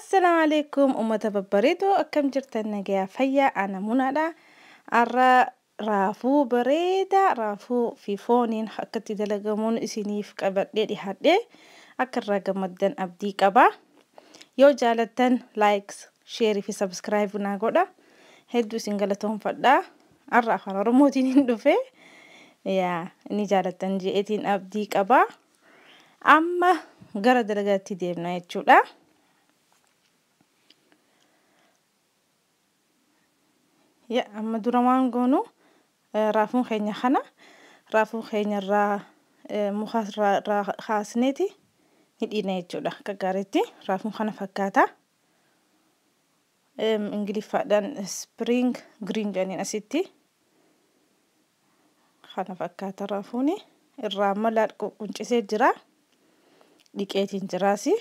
Assalaamu alaikum uummata babbareedoo, akkam jirtan? Nagayaa, fayyaa? Ana Munaadha. Har'a raafuu bareedaa, raafuu fi fooniin akkatti dalagamuun isiniif qabadhee dhiyaadhe. Akka irraa gammaddan abdii qaba. Yoo jaalattan like, share fi subscribe naa godha. Hedduu isin galatoomfadha. Har'a afaan Oromootiin hin dhufe. Yaa inni jaalattan je'eetiin abdii qaba. Amma gara dalagaatti deemna jechuudha. Ya amma dura waan goonu, raafuun keenya kana, raafuu keenya irraa muka irraa kaasneeti ni dhiina jechuudha. Akka gaariitti raafuun kana fakkaata. Ingiliffaadhaan spring green jedhaniin asitti. Kana fakkaata raafuuni. Irraa mala quncisee jira. Dhiqeetiin jiraasi.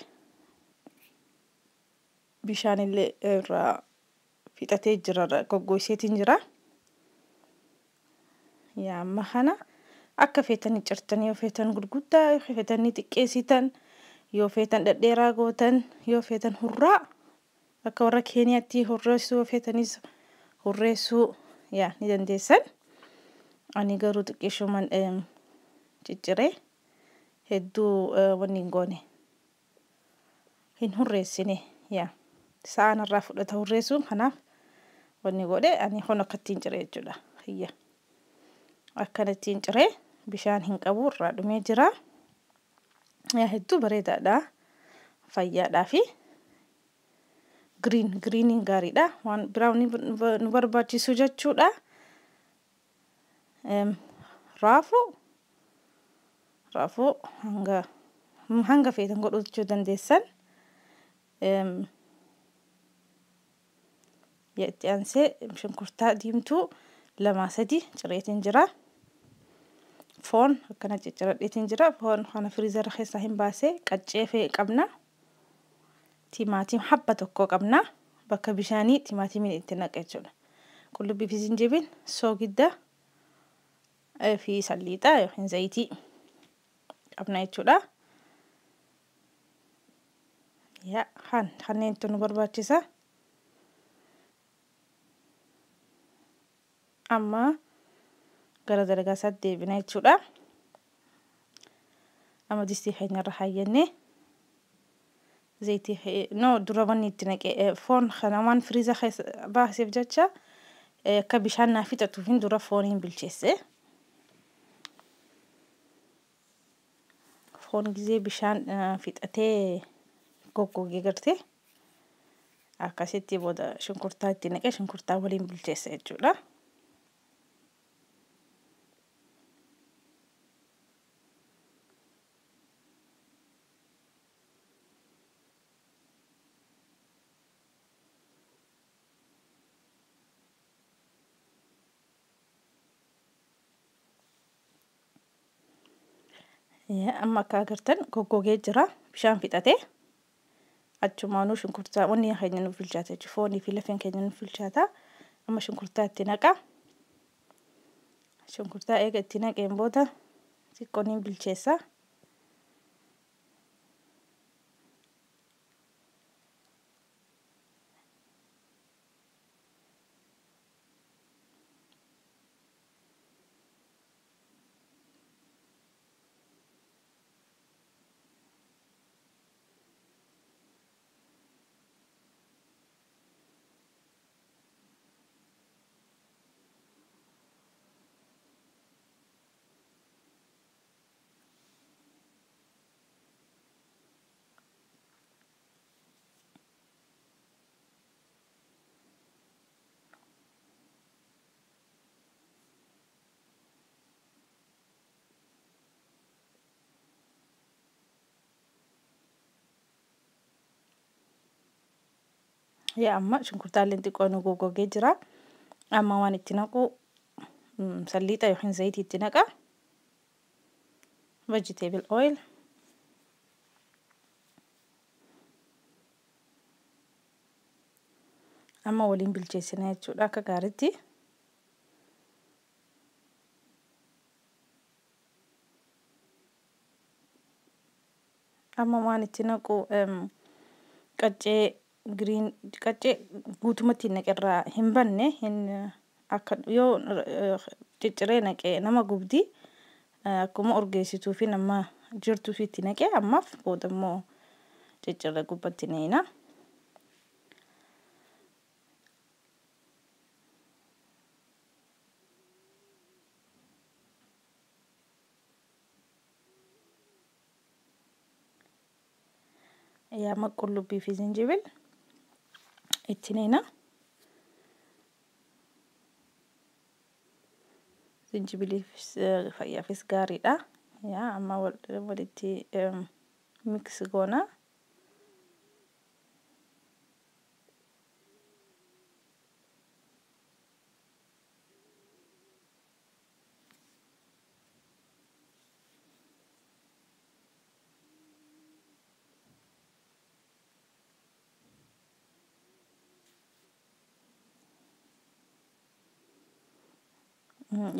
Bishaanillee irraa fixatee jira, goggoiseetiin jira. Yaa amma kana akka feetanii cirtanii, yoo feetan gurguddaa, yoo feetanii xiqqeessitan, yoo feetan dhedheeraa gootan, yoo feetan hurraa akka warra Keeniyaatti hurreessuu, yoo feetanis hurreessuu yaa ni dandeessan. Ani garuu xiqqeeshuman cicciree hedduu wanni hin goone, hin hurreessine. Yaa sa'aan irraa fudhata hurreessuun, kanaaf wanni godhe ani kun akkattiin ciree jechuudha. Hiyya akkanattiin ciree, bishaan hin qabu, irraa dhumee jira. Yaa hedduu bareedaadha. Fayyaadhaa fi green greeniin gaariidha. Waan biraa nu barbaachisu jechuudha. Raafuu hanga feetan godhachuu dandeessan. Itti aansee shunkurtaa diimtuu 2 3 cireetiin jira. Foon akkana cicciradheetiin jira. Foon kana freezer keessaa hin baasee qaccee fe'e qabna. Timaatim habba tokko qabna. Bakka bishaanii timaatimiin itti naqa jechuudha. Qullubbii fi zinjibil, soogidda fi salliixaa yookiin zayitii qabna jechuudha. Yaa kan kanneentu nu barbaachisa. Amma gara dalagaa isaatti deebina jechuudha. Amma distii keenya irra haayyannee zayitii, no, dura wanni itti naqee foon kana waan freezer keessa baaseef jecha akka bishaan naa fixatuuf hin dura fooniin bilcheesse. Foon gizee bishaan fixatee goggogee gartee akkasitti booda shunkurtaa itti naqee shunkurtaa waliin bilcheesse jechuudha. Amma akka agartan goggogee jira, bishaan fixatee. Achumaanuu shunkurtaa wanni keenya nuuf bilchaata jechuudha. Foonii fi lafeen keenya nuuf bilchaata. Amma shunkurtaa itti naqa. Shunkurtaa eega itti naqeen booda xiqqoo niin bilcheessa. Yaa amma shunkurtaalleen xiqqoo nu goggogee jira. Amma waan itti naqu salliixa yookiin zayitii itti naqa. Vegetable oil. Amma waliin bilcheessina jechuudha akka gaariitti. Amma waan itti naqu qaccee Green qaccee guutumatti naqe irraa hin banne hin akka yoo cicciree naqee nama gubdi akkuma urgeessituu fi nama jirtuu fi itti naqee ammaaf booda immoo ciccirree gubbatti neena. Yaa qullubbii fi zinjibil itti neena. Zinjibiliifis fayyaafis gaariidha. Yaa amma walitti mix goona.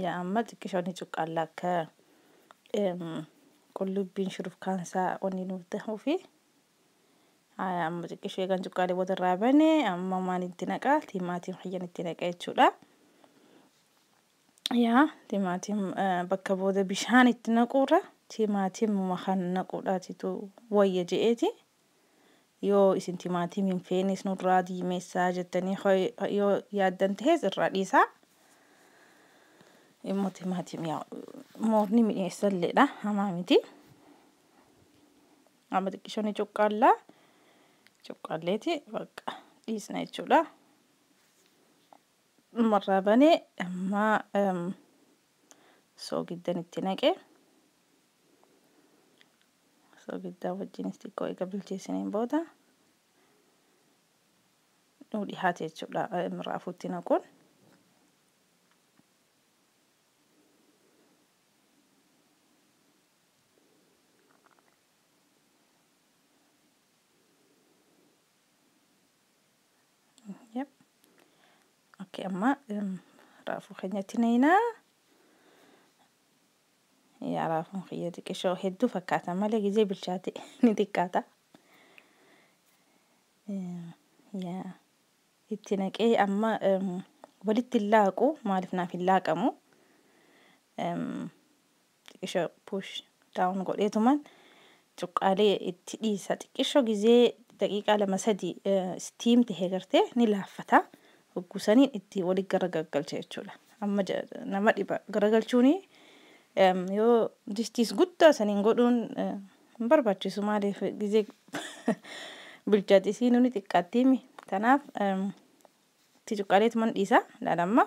Yaa amma xiqqishoonni cuqqaalla akka qullubbiin shurufkaansaa wanni nuuf ta'uufi. Amma xiqqishoo eegan cuqqaalee booda irraa bane amma maal itti naqaa timaatiin xiyyan itti naqa jechuudha. Yaa timaatiin bakka booda bishaan itti naquurra timaatimuma kan naquudhaatitu wayya je'eeti. Yoo isin timaatim hin feenes nurraa diimeessaa jettanii yoo yaaddan ta'es irraa dhiisaa. Immoo timaatim yaa moorni mi'eessalleedha hamaa miti. Amma xiqqishoonni cuqqaallaa cuqqaalleeti bakka dhiisna jechuudha. Marraa banee amma soogiddan itti naqe. Soogiddaa wajjinis xiqqoo eega bilcheessiniin booda nuu dhihaate jechuudha raafuutti naquun. Yep. Okay, amma raafuu keenyatti naqnaa. Yaa raafuun kiyya xiqqishoo hedduu fakkaata malee gizee bilchaate ni xiqqaata. Yaa itti naqee amma walitti hin laaqu maaliif naaf hin laaqamu. Xiqqishoo push down godheetuman cuqqaalee itti dhiisa xiqqishoo gizee daqiiqaa 2-3 steam tahee gartee ni laaffata. Hoggusaniin itti walitti garagalcha jechuudha. Amma nama dhiba garagalchuuni yoo distiis guddaa saniin godhuun hin barbaachisu maaliif gizee bilchaate isiinuu ni xiqqaattiimi. Kanaaf itti cuqqaaleetuman dhiisa laalamma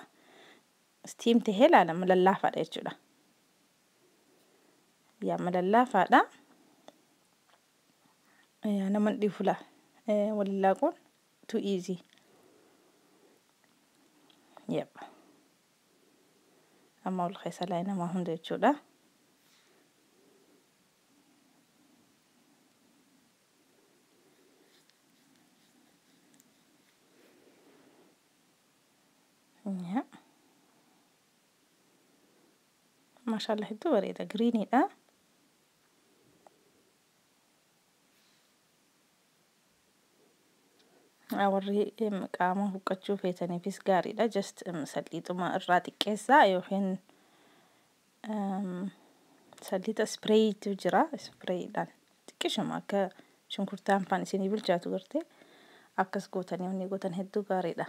steam tahee laalama lallaafaadha jechuudha. Yaa amma lallaafaadha. Yaa nama hin dhibu laa waliin laaquun too easy. Yep. Amma ol keessa laayinamaa hunda jechuudha. Yaa. Maashaallah hedduu bareeda giriiniidha. Warri qaama huqqachuu feetaniifis gaariidha. Just salliixuma irraa xiqqeessaa yookiin salliixa spreeyitu jira. Spreeyiidhaan xiqqishuma akka shunkurtaan faan isinii bilchaatu gartee akkas gootanii wanni gootan hedduu gaariidha.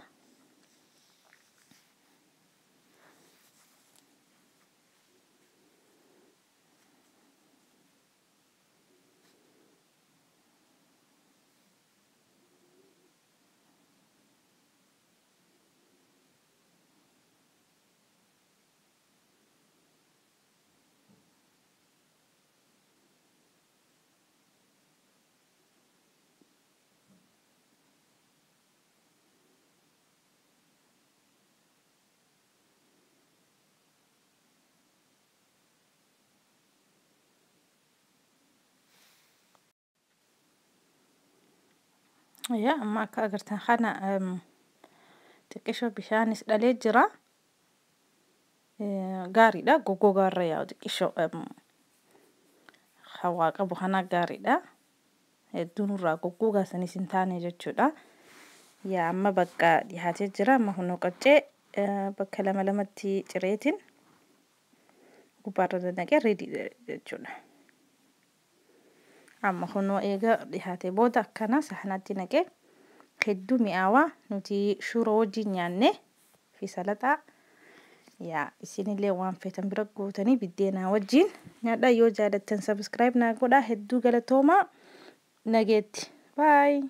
Yaa amma akka agartan kana xiqqishoo bishaanis dhalee jira. Gaariidha goggogaa irra yaa'u xiqqishoo hawaa qabu kana gaariidha. Hedduu nurraa goggogaa sanis hin taane jechuudha. Yaa amma bakka dhiyaatee jira. Amma hunoo qaccee bakka lama lamatti cireetiin gubbaarra naqee ready jechuudha. Amma kunoo eega dhiyaatee booda akkana sahanatti naqee hedduu mi'aawaa nuti shuroo wajjin nyaanne fi salaxaa. Yaa isinillee waan feetan bira gootanii biddeenaa wajjin nyaadhaa. Yoo jaalattan subscribe naa godhaa. Hedduu galatoomaa, nageetti, bye.